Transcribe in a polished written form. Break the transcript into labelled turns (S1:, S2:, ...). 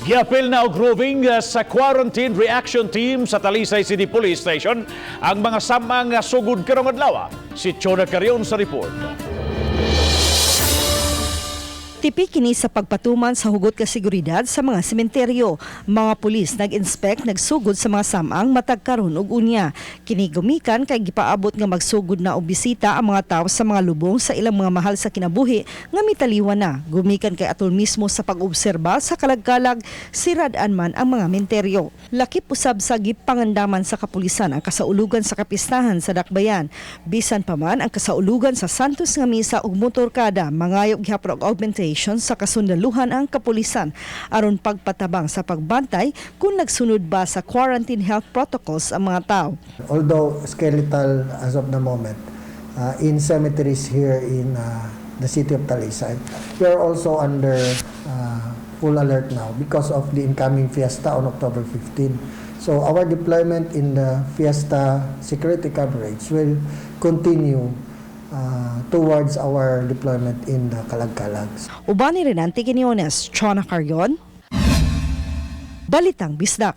S1: Giapil na og roving sa Quarantine Reaction Team sa Talisay City Police Station ang mga samang sugod karong adlaw. Si Chona Carion sa report.
S2: Tipi kini sa pagpatuman sa hugot ka seguridad sa mga sementeryo. Mga pulis nag-inspect, nagsugod sa mga samang matag karon ug unya. Kini gumikan kay gipaabot nga magsugod na og bisita ang mga tawo sa mga lubong sa ilang mga mahal sa kinabuhi nga mitaliwan na. Gumikan kay atol mismo sa pag-obserba sa kalagkalag, sirad-an man ang mga menteryo. Lakip usab sa gipangandaman sa kapulisan ang kasaulugan sa kapistahan sa Dakbayan. Bisan pa man ang kasaulugan sa Santos nga Misa ug motorkada, mangayo gihapon og augmentation sa kasundaluhan ang kapulisan aron pagpatabang sa pagbantay kung nagsunod ba sa quarantine health protocols ang mga tao.
S3: Although skeletal as of the moment in cemeteries here in the city of Talisay. We are also under full alert now because of the incoming fiesta on October 15. So our deployment in the fiesta security coverage will continue towards our deployment in the Kalagkalags.
S2: Uban ni Renante Quinones, Chona Carrion, Balitang Bisdak.